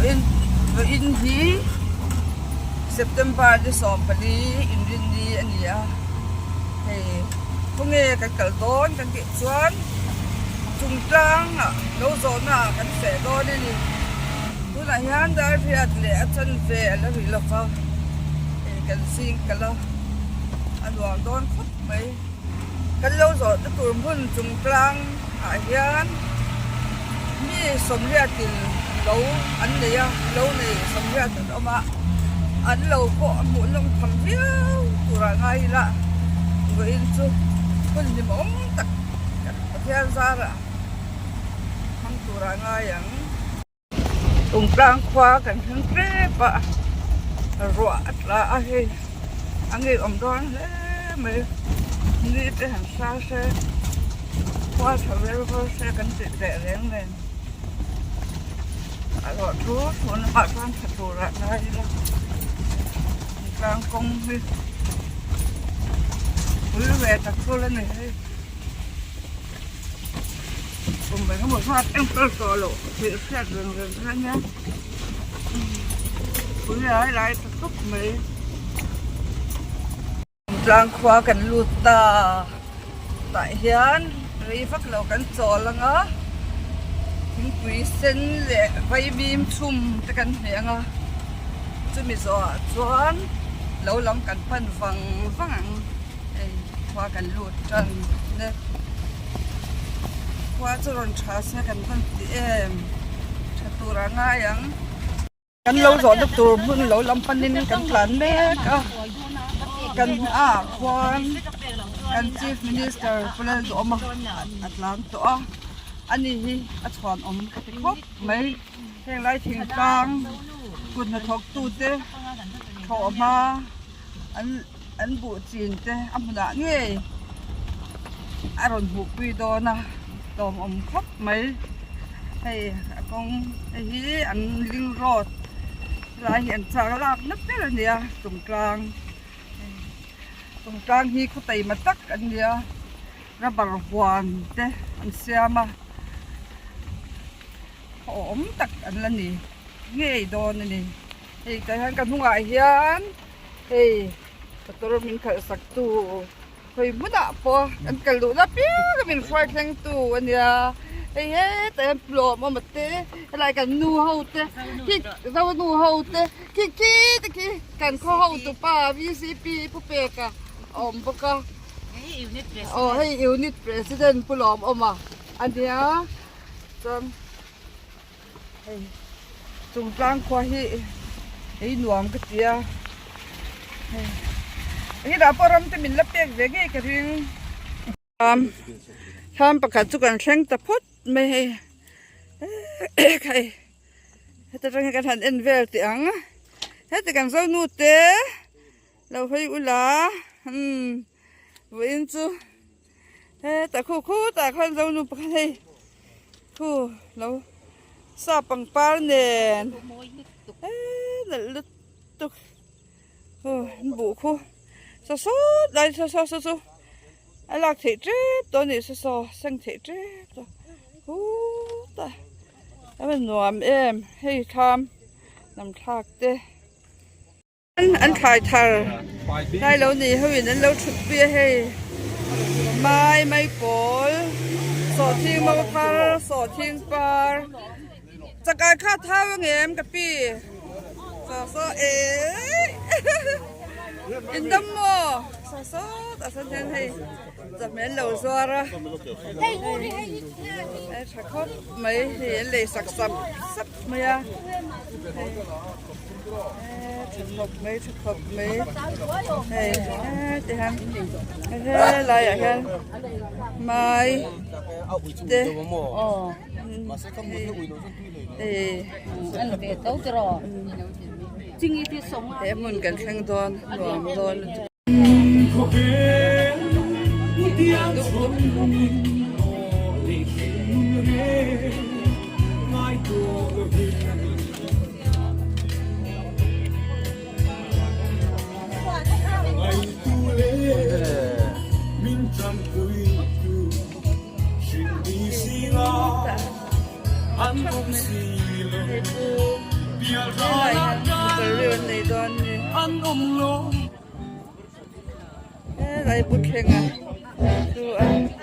Vawiin vawiin hi September ni 14 inrinni a ni a hei khawnge kan kal dawn kan tih chuan chungtlangah lo zawhna ah kan feh dawn a ni tunah hian dar riat leh a chanve a la ri lawk a hei kan zing kal a a nuam dawn khawp mai. Kan lo zawhna tur hmun chungtlang ah hian mi sawmriatin lo an nei a, lo nei sawmriat an awm a, an lo pawh a hmuh nawm tham viau turah ngai ila vawiin chu hun hlimawm tak Pathian zarah hmang turah ngai ang. Tungtlang khua kan thleng tep a ruah a tla a hei a ngeiawm dawn hle mai ni te han sa se khua tha vel vel se kan tih teh reng nen a ruah thu thu na ah chuan tha tur ah ngai ila tungtlang kawng hi pui ve tak thul a ni hei. Kum engemaw zat enkawl tawh loh tih hriat reng reng kha ania pui lai lai ta khawp mai. Tlang khua kan lut ta tah hian rei vak lo kan chawl ang a thingpui sen leh vaimim chhum te kan hmeh ang a chumi zawhah chuan lo lam kan pan vang vang ang. Hei khua kan lut tan le khua chu rawn tha se kan van ti em tha tur a ngai ang. Kan lo zawhna tur hmun lo lam panin kan tlan mek a kan ah khuan kan chief minister Pu Lalduhawma a tlan tawh a ani hi a chhuanawm ka ti khawp mai heng lai thingtlang kut hnathawk tute thlawh hma an an buh chin te a hmunah ngei a rawn hmuh pui dawn a tlawmawm khawp mai hei a kawng hei hi an ling road helai hi an chak lak na ber a nia tumtlang tumtlang hi khaw taima tak an nia rubber huan te an siam a khaw awm tak an la ni ngei dawn a ni. Hei tah hian ka hnungah hian hei motor min khalh sak tu hawi hmunah pawh kan kal duhna piang a min hruai thleng tu a nia hei hetah hian lawmawm a te helai kan nu ho te khi zo nu ho te khi khi te khi kan khaw ho tupa V C P pu peka a awm bawk a aw hei unit president pu lawmawma a nia chuan. Hei chungtlang khua hi ei nuam ka ti a hei hetah pawh ram te min la pek ve ngei ka ring thlam pakhat chu kan thleng ta phawt mai hei hei heta tang hian kan han en vel teh ang heti kan zo nu te lo hawi ula umm vawiin chu. Hetah khu khutah khan zonu pakhat hei khu lo sa pangpar nen eee nalh lutuk aw an buh khu saw sawt lai saw saw saw chu a lak theih tep tawh a ni saw saw seng theih tep tawh khutah a va nuam em hei thlam lam thlak te. An thlai thar tlai lo ni ho in an lo thut pui a hei mai mai pawl sawhthing mau thar sawhthing par chakai kha thau ang em ka pi saw saw eh in dam maw saw saw tah sawn hian hei chawhmeh an lo zuar a hei tha khawp mai hei an lei sak sap sap mai a hei. Tha khawp mai tha khawp mai hei heti hian helaiah hian mai te hei he hmun kan thleng dawn nuam dawn lutuk. Helai hian interview an nei dawn a ni. Helai pu thlenga chu a.